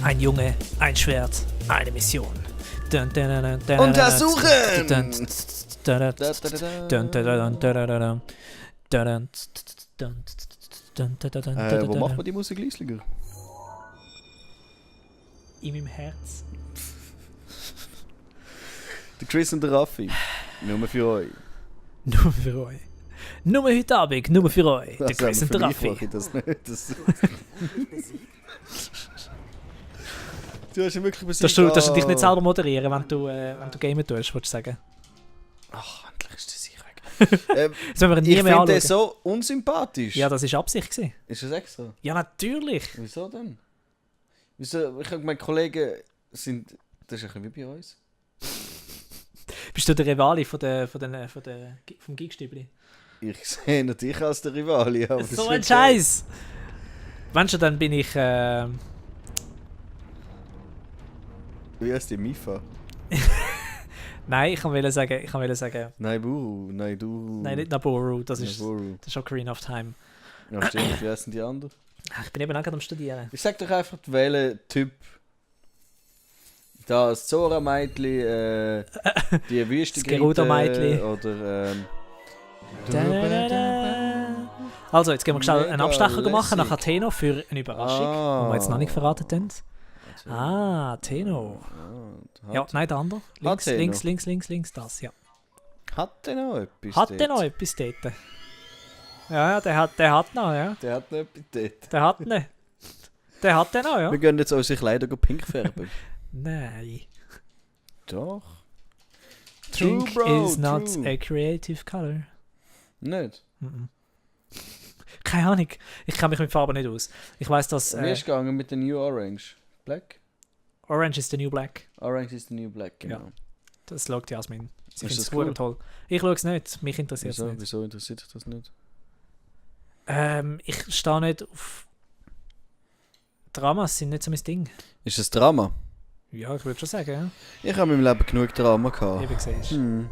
Ein Junge, ein Schwert, eine Mission. Untersuchen! Wo macht man die Musik leislicher? In meinem Herz. Der Chris und der Raffi. Nur für euch. Nur für euch. Nur heute Abend, nur für euch. Der Das Chris und der Raffi. Das nicht. Du hast ihn wirklich besiegt. Dass du dich nicht selber moderieren, wenn du gamen tust, würdest du sagen. Ach, endlich ist das sicher weg. Das wollen wir nie Ich mehr finde anschauen. den so unsympathisch. Ja, das war Absicht gewesen. Ist das extra? Ja, natürlich. Wieso denn? Wieso? Ich habe meine Kollegen sind... Das ist ein bisschen wie bei uns. Bist du der Rivali vom Gigstübli? Ich sehe natürlich als der Rivali. Aber So ein Scheiß! Meinst du, dann bin ich... Wie heißt die Mifa? Nein, ich wollte sagen... Naiburu, Naiduru. Nein, nicht Naboru, das ist Naiburu. Ocarina of Time. Ja, stimmt. Wie heißen die anderen? Ich bin eben auch gerade am Studieren. Ich sag doch einfach, welchen Typ. Da das Zora-Mädchen, die Wüste Das Gerudo-Mädchen. oder Also, jetzt gehen wir schnell einen Mega Abstecher machen nach lässig. Atheno für eine Überraschung, die wir jetzt noch nicht verraten haben. Atheno. Ja, nein, der andere. Atheno. Links, das, ja. Hat der noch etwas? Hat der noch etwas dort? Ja, der hat noch, ja. Der hat noch etwas dort. Der hat ne. Der hat den noch, ja. Wir gehen jetzt unsere Kleider pink färben. Nein. Doch. Pink True, Bro, is not true. a creative color. Nicht? Keine Ahnung. Ich kenne mich mit Farben nicht aus. Ich weiss, dass Wie ist es gegangen mit der New Orange? Black? Orange is the new black. Orange is the new black, genau. Ja. Das schaut Jasmin. Sie Ist findet es das verdammt cool? toll. Ich schaue es nicht. Mich interessiert es Wieso? nicht. Wieso interessiert dich das nicht? Ich stehe nicht auf... Dramas sind nicht so mein Ding. Ist es Drama? Ja, ich würde schon sagen, ja. Ich habe in meinem Leben genug Drama gehabt. Eben siehst. Hm.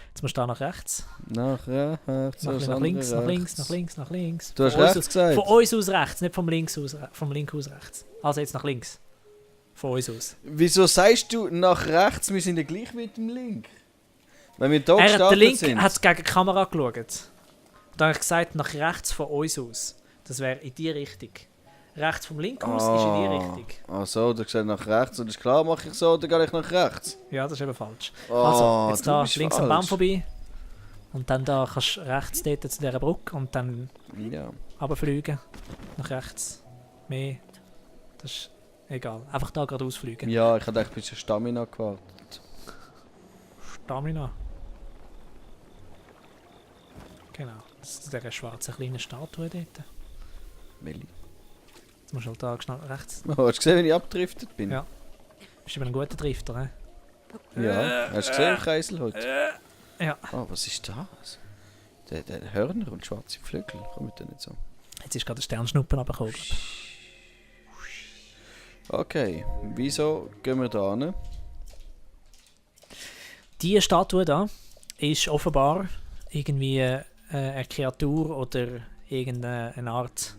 Jetzt musst du da nach rechts. Nach rechts, Nach, das nach andere links, nach links, rechts. nach links, nach links. Du hast Von uns rechts aus- gesagt. Von uns aus rechts, nicht vom Link aus rechts. Also jetzt nach links. Von uns aus. Wieso sagst du nach rechts? Wir sind ja gleich mit dem Link. Wenn wir hier Der gestartet Link sind. hat gegen die Kamera geschaut. Da habe ich gesagt, nach rechts von uns aus. Das wäre in die Richtung. Rechts vom Link aus ist in die Richtung. Ach so, du hast gesagt nach rechts. Und ist klar, mache ich so, dann gehe ich nach rechts. Ja, das ist eben falsch. Oh, Also, jetzt du da bist links falsch. am Baum vorbei. Und dann da kannst du rechts dort zu dieser Brücke und dann Ja. runterfliegen. Nach rechts. Mehr. Das ist egal. Einfach da gerade ausfliegen. Ja, ich hatte echt ein bisschen Stamina gewartet. Stamina. Genau. Das ist diese schwarze kleine Statue dort. Melli. Jetzt musst du halt da schnell rechts. Oh, hast du gesehen, wie ich abgedriftet bin? Ja. Bist du eben ein guter Drifter, hä? Ja. Hast du gesehen, im Kreisel heute? Ja. Oh, was ist das? Der Hörner und schwarze Flügel. Kommen da nicht so. Jetzt ist gerade der Sternschnuppen runtergekommen. Okay, wieso gehen wir da hin? Diese Statue da ist offenbar irgendwie eine Kreatur oder irgendeine Art.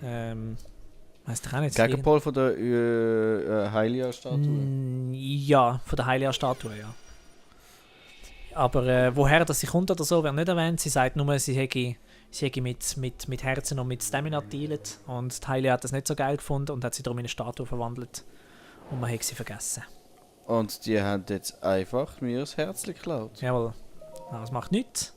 Weiss ich auch nicht. Gegenpol von der Heilia-Statue. Ja, von der Heilia-Statue, ja. Aber woher das sie kommt oder so, wird nicht erwähnt. Sie sagt nur, sie hätte mit Herzen und mit Stamina dealt. Und die Heilia hat das nicht so geil gefunden und hat sie darum in eine Statue verwandelt. Und man hat sie vergessen. Und die haben jetzt einfach mir das Herz geklaut. Jawohl. Na, das macht nichts.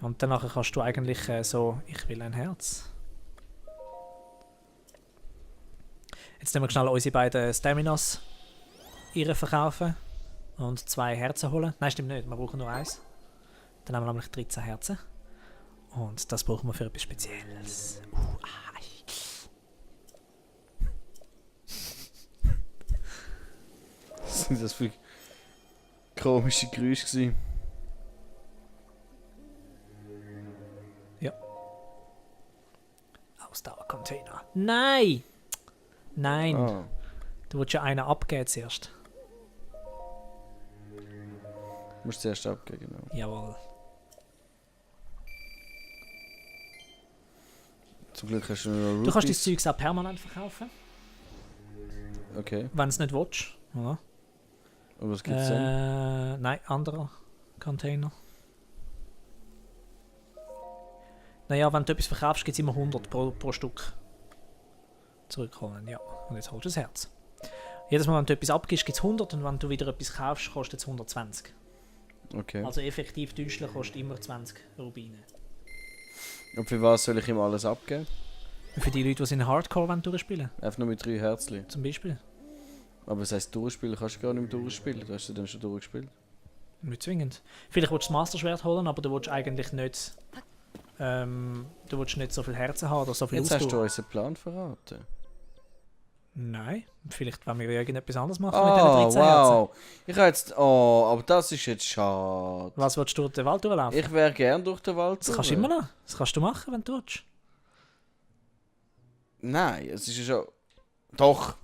Und danach kannst du eigentlich so, ich will ein Herz. Jetzt nehmen wir schnell unsere beiden Staminas ihre verkaufen und 2 Herzen holen. Nein, stimmt nicht, wir brauchen nur 1. Dann haben wir nämlich 13 Herzen. Und das brauchen wir für etwas Spezielles. Was sind das für komische Geräusche gewesen? Ausdauercontainer. Nein! Nein! Ah. Du willst ja einen abgeben zuerst. Du musst zuerst abgeben, genau. Jawohl. Zum Glück hast du noch Rupees. Du kannst dein Zeugs auch permanent verkaufen, Okay. wenn du es nicht willst. Ja. Und was gibt's denn? Nein, anderer Container. Naja, wenn du etwas verkaufst, gibt es immer 100 pro Stück. Zurückholen, ja. Und jetzt holst du das Herz. Jedes Mal, wenn du etwas abgibst, gibt es 100 und wenn du wieder etwas kaufst, kostet es 120. Okay. Also effektiv Düschler kostet immer 20 Rubine. Und für was soll ich ihm alles abgeben? Für die Leute, die in Hardcore durchspielen Einfach nur mit 3 Herzchen. zum Beispiel. Aber das heisst, durchspielen kannst du gar nicht mehr durchspielen. Du hast du dann schon durchgespielt. Nicht zwingend. Vielleicht willst du das Master-Schwert holen, aber du willst eigentlich nicht... du willst nicht so viel Herzen haben oder so viel Jetzt hast du Ausdauer. unseren Plan verraten. Nein, vielleicht wollen wir ja irgendetwas anderes machen mit diesen 13 wow. Ich habe jetzt... Oh, aber das ist jetzt schade. Herzen. Was willst du durch den Wald durchlaufen? Ich wäre gern durch den Wald Das kannst du immer noch. Das kannst du machen, wenn du willst. Nein, es ist ja schon... Doch.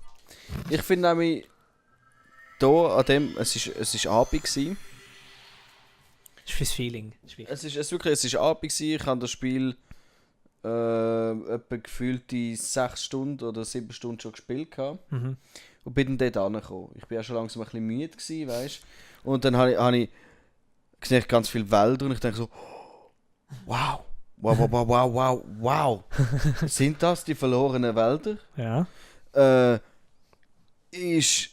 Ich finde nämlich... Hier an dem... Es ist Abend gewesen. Das ist fürs Feeling. Das ist wichtig. Es ist Abend gewesen. Ich habe das Spiel... etwa gefühlte 6 Stunden oder 7 Stunden schon gespielt gehabt. Mhm. Und bin dann dort angekommen. Ich bin ja schon langsam ein bisschen müde gewesen, weißt du. Und dann habe ich gesehen, ganz viele Wälder und ich denke so... Wow! Wow, wow, wow, wow, wow, wow! Sind das die verlorenen Wälder? Ja. Ich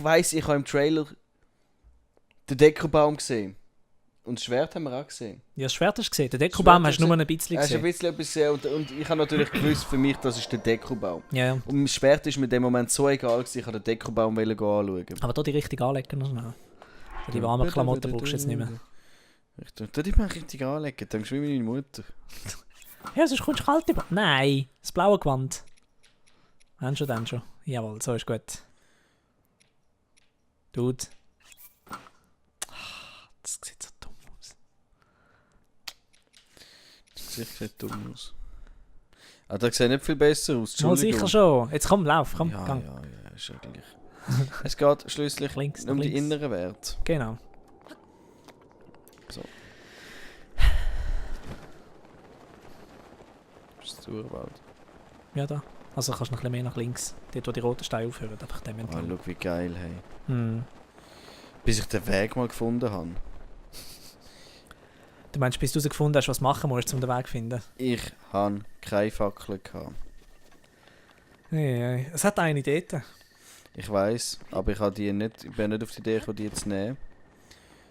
weiss, ich habe im Trailer den Dekobaum gesehen. Und das Schwert haben wir auch gesehen. Ja, das Schwert hast du gesehen. Den Dekobaum hast du nur ein bisschen Hast du ein gesehen. bisschen etwas gesehen und ich habe natürlich gewusst, für mich, das ist der Dekobaum. Ja, ja. Und das Schwert ist mir in dem Moment so egal gewesen, ich wollte den Dekobaum anschauen. Aber da die richtig anlegen noch schnell. Die warmen Klamotten brauchst du jetzt nicht mehr. Ich tue die mal richtig anlegen, denkst du wie meine Mutter. Ja, sonst kommst du kalt über. Nein, das blaue Gewand. Dann schon. Jawohl, so ist gut. Dude. Das sieht so dumm aus. Das Gesicht sieht dumm aus. Ah, das sieht nicht viel besser aus, Mal Entschuldigung. sicher schon. Jetzt komm, lauf, komm, Ja, gang. ja, ist ja gleich. Es geht schlussendlich Links, um nach die links. inneren Werte. Genau. So. Das ist der Urwald. Ja, da. Also kannst du noch ein bisschen mehr nach links. Dort, wo die roten Steine aufhören. Einfach dem Ah, entlang. schau wie geil, hey. Hm. Bis ich den Weg mal gefunden habe. Du meinst, bis du herausgefunden hast, was du machen musst, um den Weg zu finden? Ich hatte keine Fackel gehabt. Hey. Es hat eine dort. Ich weiss, aber ich bin nicht auf die Idee gekommen, die zu nehmen.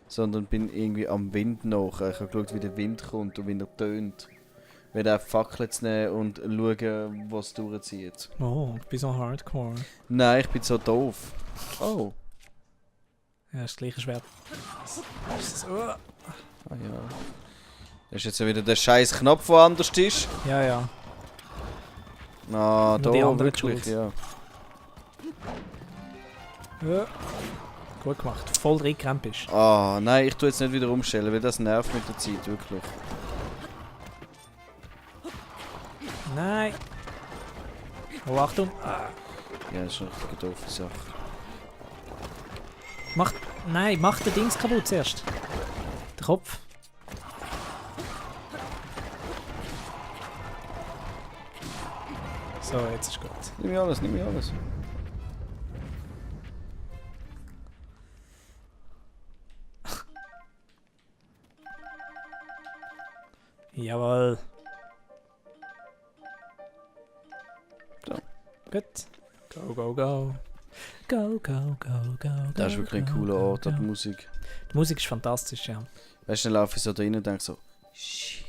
Sondern bin irgendwie am Wind nach. Ich habe geschaut, wie der Wind kommt und wie er tönt. Ich werde auch Fackeln zu nehmen und schauen, was durchzieht. Oh, du bist so hardcore. Nein, ich bin so doof. Oh. Ja, das gleiche Schwert. So. Ah ja. Das ist jetzt ja wieder der scheiß Knopf, der anders ist. Ja, ja. Ah, Nur die da andere wirklich, Schuld. ja. Ja. Gut gemacht. Voll reingerannt bist. Ah, nein, ich tue jetzt nicht wieder umstellen, weil das nervt mit der Zeit, wirklich. Nein. Oh, Achtung. Ja, das ist eine richtig doofe Sache. Mach den Dings kaputt zuerst. Den Kopf. So, jetzt ist gut. Nimm mir alles, nimm mir alles. Jawohl. So. Gut. Go, go, go. Go, go, go, go. Das ist wirklich ein cooler Ort, die Musik. Die Musik ist fantastisch, ja. Weißt du, dann laufe ich so da rein und denke so, shit,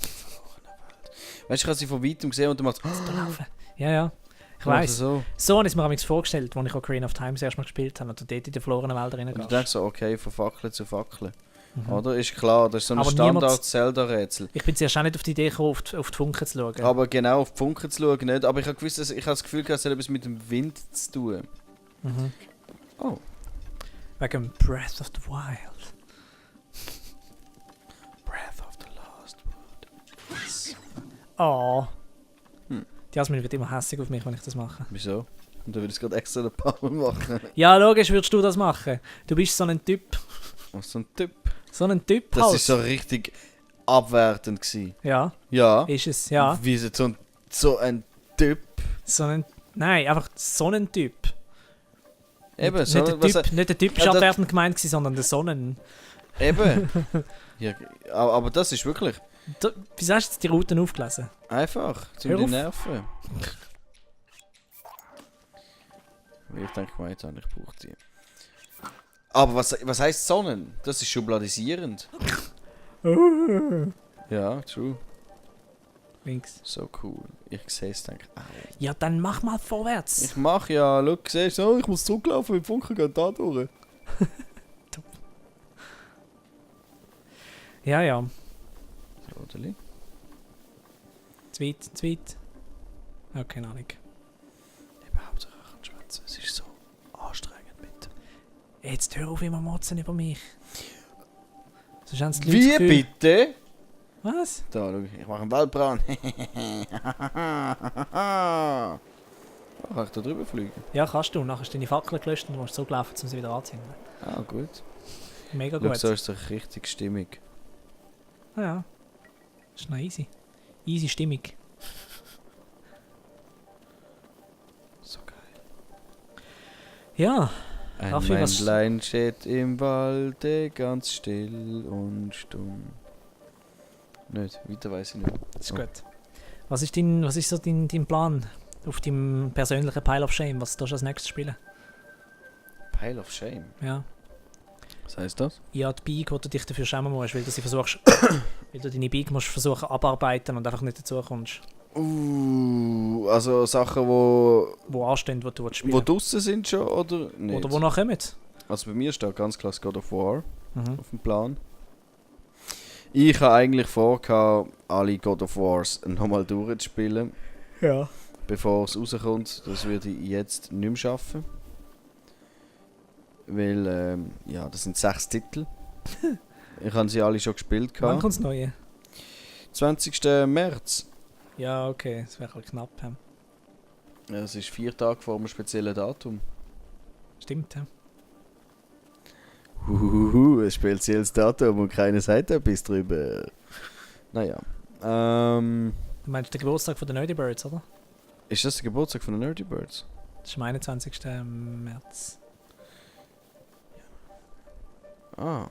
die verlorene Welt. Weißt du, ich habe sie von weitem gesehen und dann macht es Da laufen. Ja, ja. Ich macht weiss. so. So habe ich es mir amigs vorgestellt, als ich auch Green of Time das erste Mal gespielt habe und du dort in die verlorenen Wälder Und ich reingehst. denke so, okay, von Fackel zu Fackel. Mhm. Oder? Ist klar, das ist so ein Aber niemand- Standard-Zelda-Rätsel. Ich bin zuerst auch nicht auf die Idee gekommen, auf die Funken zu schauen. Aber genau auf die Funken zu schauen nicht. Aber ich habe gewusst, ich habe das Gefühl, es hat etwas mit dem Wind zu tun. Mhm. Oh. Wegen Breath of the Wild. Breath of the Last Word. Oh. Hm. Die Jasmin wird immer hässig auf mich, wenn ich das mache. Wieso? Und du würdest gerade extra eine Power machen. Ja, logisch würdest du das machen. Du bist so ein Typ. Was so ein Typ. So ein Typ Das halt. ist so richtig abwertend gewesen. Ja, Ja. ist es, ja. Wie so ein Typ. Nein, einfach so ein Typ. Eben, nicht, so nicht, der typ, nicht der Typ ist Ja, das- abwertend gemeint gewesen, sondern der Sonnen. Eben. Ja, aber das ist wirklich Wieso hast du jetzt die Routen aufgelesen? einfach, zum Hör die auf. Nerven. Ich denke mal, jetzt habe ich braucht die. Aber was heisst Sonnen? Das ist schubladisierend. Ja, true. Links. So cool. Ich sehe es, denke au. Ja, dann mach mal vorwärts. Ich mach ja, look, siehst du, ich muss zurücklaufen, mit Funken geht da durch. Ja. So, Odeli. Zu weit. Ja, keine Ahnung. Überhaupt nicht schwätzen, es ist so anstrengend mit. Jetzt hör auf immer motzen über mich. Sonst haben die Leute Wie das Gefühl- bitte? Was? Da, schau, ich mache einen Waldbrand. Kann ich da drüber fliegen? Ja, kannst du. Nachher hast du deine Fackel gelöscht und du musst zurücklaufen, um sie wieder anzünden. Ah, gut. Mega Schau, gut. so ist doch richtig stimmig. Ja. Das ist noch easy. Easy Stimmung. So geil. Ja. Ein Raffi, was- Männlein steht im Walde ganz still und stumm. Nicht, weiter weiss ich nicht. Das ist Oh. gut. Was ist so dein Plan auf deinem persönlichen Pile of Shame? Was darfst du als nächstes spielen? Pile of Shame. Ja. Was heisst das? Ja, die Bike, wo du dich dafür schämen musst, weil du sie versuchst, weil du deine Bike musst versuchen abarbeiten und einfach nicht dazu kommst. Also Sachen, wo Anstehen, wo du spielen wo draussen sind schon oder nicht? Oder wo noch kommen. Also bei mir steht ganz klar God of War Mhm. auf dem Plan. Ich habe eigentlich vor, alle God of Wars nochmal durchzuspielen, Ja. bevor es rauskommt. Das würde ich jetzt nicht mehr schaffen. Weil, ja, das sind 6 Titel. Ich habe sie alle schon gespielt. Wann kommt das Neue? 20. März. Ja, okay, das wäre ein bisschen knapp. Ja. Ja, es ist 4 Tage vor einem speziellen Datum. Stimmt, ja. Ein spezielles Datum und keiner sagt etwas drüber. Naja. Du meinst den Geburtstag von den Nerdy Birds, oder? Ist das der Geburtstag von den Nerdy Birds? Das ist am 21. März. Ah.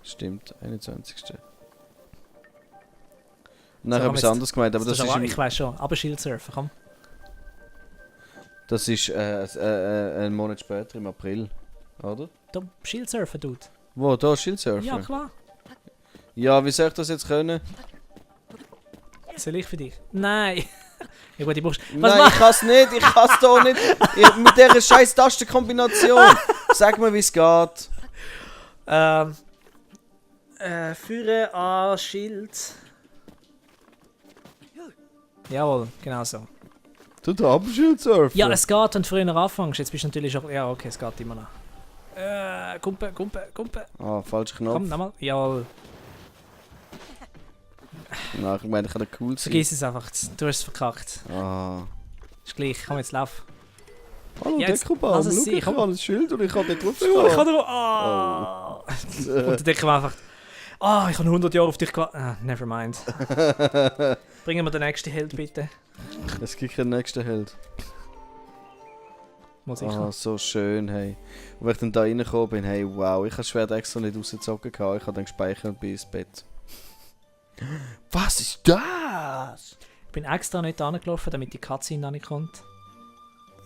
Stimmt, 21. Nein, ich habe etwas anderes gemeint, aber das ist, ich weiß schon, aber Schildsurfen, komm. das ist ein Monat später, im April. Oder? Da, Schildsurfen, Dude. Wo, da Schildsurfen? Ja, klar. Ja, wie soll ich das jetzt können? Soll ich für dich? Nein. Ja gut, ich brauchst... Nein, ich kann es nicht, ich kann es da nicht. Mit dieser scheiß Tastenkombination. Sag mir, wie es geht. Führe an Schild. Jawohl, genau so. Du darfst Schildsurfen? Ja, es geht, wenn du früher anfängst. Jetzt bist du natürlich schon... Ja, okay, es geht immer noch. Kumpe. Ah, falscher Knopf. Komm, nochmal. Jawohl. Nein, ich meine, ich kann cool sein. Vergiss es einfach. Du hast es verkackt. Ah. Ist gleich. Komm, jetzt lauf. Hallo, Ja, jetzt Dekobaum, lass es schau, sein, ich komm. habe ein Schild und ich kann nicht Ich draufstehen. kann drauf... Und dann denken wir einfach... ich habe 100 Jahre auf dich gewartet. Never mind. Bringen wir den nächsten Held, bitte. Es gibt keinen nächsten Held. Muss ich Ah, so schön, hey. Und wenn ich dann da reingekommen bin, hey, wow, ich habe das Schwert extra nicht rausgezogen, ich habe dann gespeichert und bin ins Bett. Was ist das? Ich bin extra nicht angelaufen, damit die Cutscene noch nicht kommt.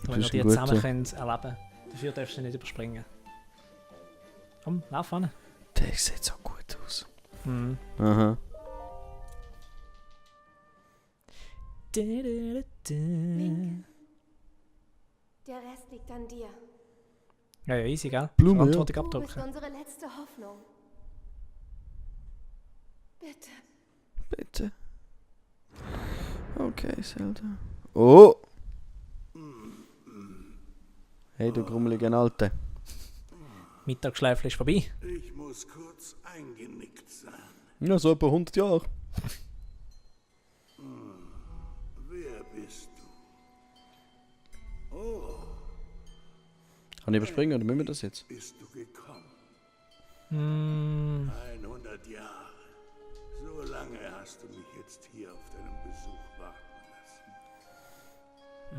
Damit wir bist die ein zusammen Guter. können erleben. Dafür darfst du nicht überspringen. Komm, lauf an. Der sieht so gut aus. Mhm. Aha. Der Rest liegt an dir. Ja, easy, gell? Blume, Verantwortung Du bist abdrücken. unsere letzte Hoffnung. Bitte. Bitte. Okay, Zelda. Oh! Hey, du grummelige Alte. Mittagsschläfchen ist vorbei. Ich muss kurz eingenickt sein. Ja, so etwa 100 Jahre. Wer bist du? Oh, Kann ich überspringen oder müssen wir das jetzt? bist du gekommen? Mm, 100 Jahre. lange hast du mich jetzt hier auf deinen Besuch warten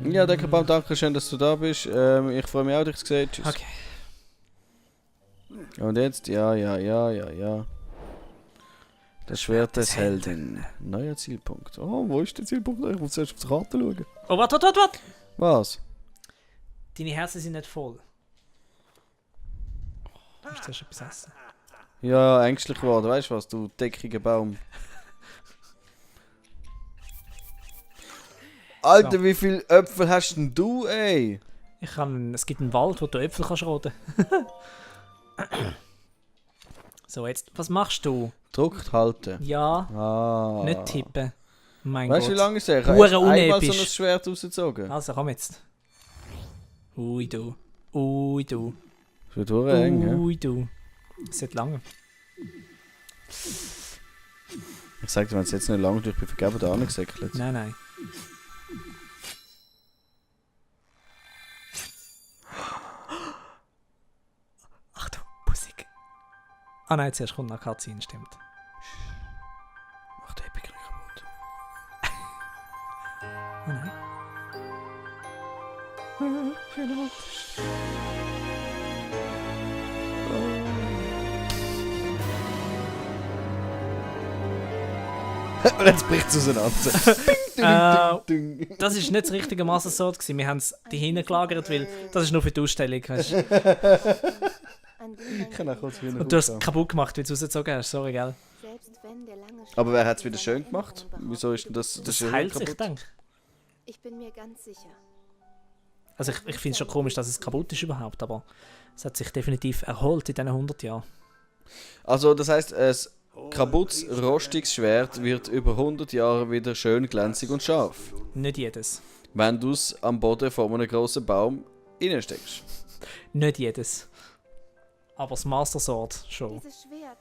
lassen? Ja, Deckelbaum, danke schön, dass du da bist. Ich freue mich auch, dich zu sehen. Tschüss. Okay. Und jetzt, ja. Das Schwert des Helden. Neuer Zielpunkt. Oh, wo ist der Zielpunkt? Ich muss zuerst auf die Karte schauen. Oh, warte. Was? Deine Herzen sind nicht voll. Du musst zuerst etwas essen. Ja, ängstlich geworden, weißt du was, du dickiger Baum. Alter, So. wie viele Äpfel hast denn du, ey? Es gibt einen Wald, wo du Äpfel kannst roden. So, jetzt, was machst du? Druckt halten. Ja, Ah. nicht tippen. Mein Weißt du, wie Gott. lange ist der? Ich Hure habe einmal so unepisch. ein Schwert rausgezogen. Also, komm jetzt. Ui, du. Das wird hure eng, hä? Ui, du. Das wird lange. Ich sag dir, wenn es jetzt nicht lang ist, ich bin vergeben da angesäckelt. Nein. Achtung, Musik. Ah nein, zuerst kommt noch Cutscene, stimmt. Mach den Epic kaputt. Oh nein. Und jetzt bricht es auseinander. Ding, ding, ding. Das war nicht das richtige Master Sword gewesen. Wir haben es dahinten gelagert, weil das ist nur für die Ausstellung. Weißt? An dem Ich kann auch kurz wieder Und du hast es kaputt gemacht, weil du es rausgezogen hast. Sorry, gell? Selbst wenn der lange Aber wer hat es Schmerz wieder seine schön gemacht? Erinnerung Wieso ist denn das Das Schöne heilt sich, kaputt? denke ich. Ich bin mir ganz sicher. Also ich finde es schon komisch, dass es kaputt ist überhaupt, aber es hat sich definitiv erholt in diesen 100 Jahren. Also das heisst, ein kaputtes, rostiges Schwert wird über 100 Jahre wieder schön glänzig und scharf. Nicht jedes. Wenn du es am Boden vor einem grossen Baum reinsteckst. Nicht jedes. Aber das Master Sword schon. Dieses Schwert.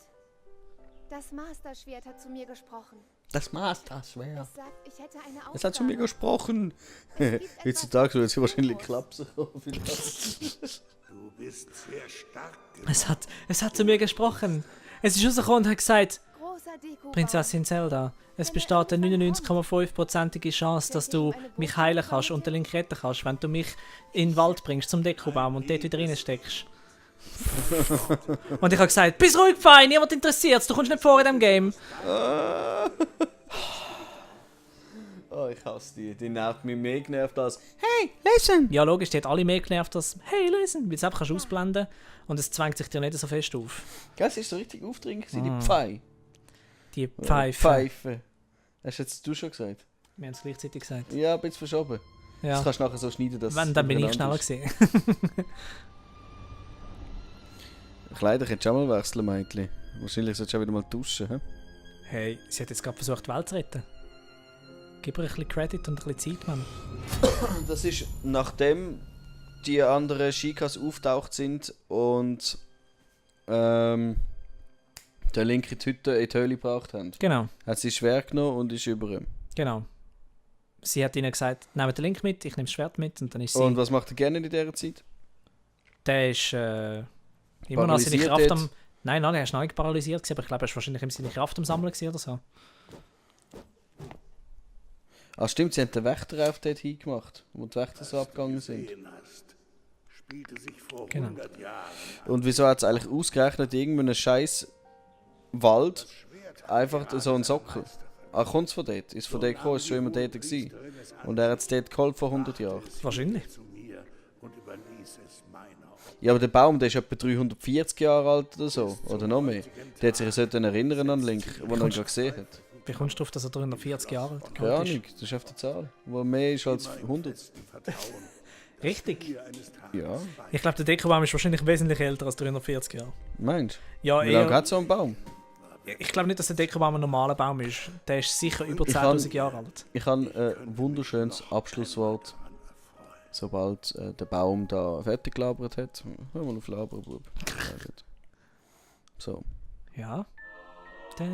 Das Masterschwert hat zu mir gesprochen. Das Master-Schwert. Es sagt, ich hätte eine Aufgabe. Es hat zu mir gesprochen. Es gibt etwas, Heutzutage würde was sie wahrscheinlich ich tun klapsen. für das. Du bist sehr stark Es hat zu mir gesprochen. Es ist rausgekommen und hat gesagt, muss. Großer Deko. Prinzessin Zelda, es besteht eine 99,5%ige Chance, dass du mich heilen kannst und den Link retten kannst, wenn du mich in den Wald bringst zum Dekobaum und dort wieder reinsteckst. Und ich habe gesagt, bist ruhig, fein, niemand interessiert, du kommst nicht vor in dem Game. Oh, ich hasse die. Die nervt mich mehr genervt als «Hey, listen!» Ja, logisch, die hat alle mehr genervt als «Hey, listen!» Weil du es einfach kannst ausblenden und es zwängt sich dir nicht so fest auf. Gell, sie ist so richtig aufdringlich, die Pfei. Die Pfeife. Pfeife. Hast jetzt du schon gesagt? Wir haben es gleichzeitig gesagt. Ja, ein bisschen verschoben. Ja. Das kannst du nachher so schneiden, dass Wenn, dann bin ich übereinander schneller ist. gewesen. Kleider kannst du auch mal wechseln, Mädchen. Wahrscheinlich solltest du auch wieder mal duschen. He? Hey, sie hat jetzt gerade versucht, die Welt zu retten. Gib ihr ein bisschen Credit und ein bisschen Zeit, Mann. Das ist nachdem die anderen Shikas auftaucht sind und der Link in die Hütte in die Höhle gebracht haben. Genau, Hat sie schwer genommen und ist über ihm. genau. Sie hat ihnen gesagt, nehmt den Link mit, ich nehme das Schwert mit und dann ist sie... Und was macht er gerne in dieser Zeit? Der ist immer noch seine Paralysiert Kraft jetzt? am... Nein, er ist noch nicht paralysiert gewesen, aber ich glaube, er ist wahrscheinlich immer seine Kraft am Sammeln gewesen oder so. Ah stimmt, sie haben den Wächter auf dort hingemacht, wo die Wächter so abgegangen sind. gesehen hast, spielte sich vor Genau. 100 Jahren. Und wieso hat es eigentlich ausgerechnet irgendeinen scheiß Wald einfach so einen Sockel? Ah, kommt es von dort? Ist von dort gekommen, ist schon immer dort gewesen. Und er hat es dort geholt vor 100 Jahren. Wahrscheinlich. Zu mir und überließ es meiner. Ja, aber der Baum, der ist etwa 340 Jahre alt oder so. Oder noch mehr. Der hat sich sollten erinnern an Link, den er gerade gesehen hat. Wie kommst du darauf, dass er 340 Jahre alt Keine ist? Ahnung, das ist auf der Zahl. Wo mehr ist als 100. Vertrauen. Richtig. Eines Tages Ja, Ich glaube, der Dekobaum ist wahrscheinlich wesentlich älter als 340 Jahre. meinst Ja, du? Wie lange eher, hat so ein Baum? ich glaube nicht, dass der Dekobaum ein normaler Baum ist. Der ist sicher über Ich 10'000 Jahre alt. Ich habe ein wunderschönes Abschlusswort. Sobald der Baum da fertig gelabert hat. Hör mal auf Labern, Bub. Sehr gut. So. Ja. Da.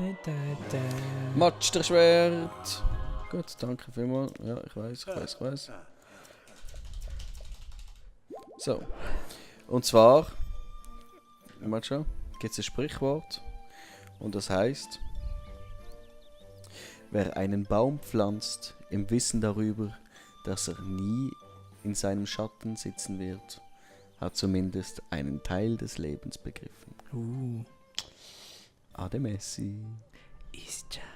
Matsch der Schwert! Gut, danke vielmals. Ja, ich weiß. So. Und zwar, mal schon, gibt es ein Sprichwort. Und das heisst: Wer einen Baum pflanzt, im Wissen darüber, dass er nie in seinem Schatten sitzen wird, hat zumindest einen Teil des Lebens begriffen. Ade Messi. Ist ja.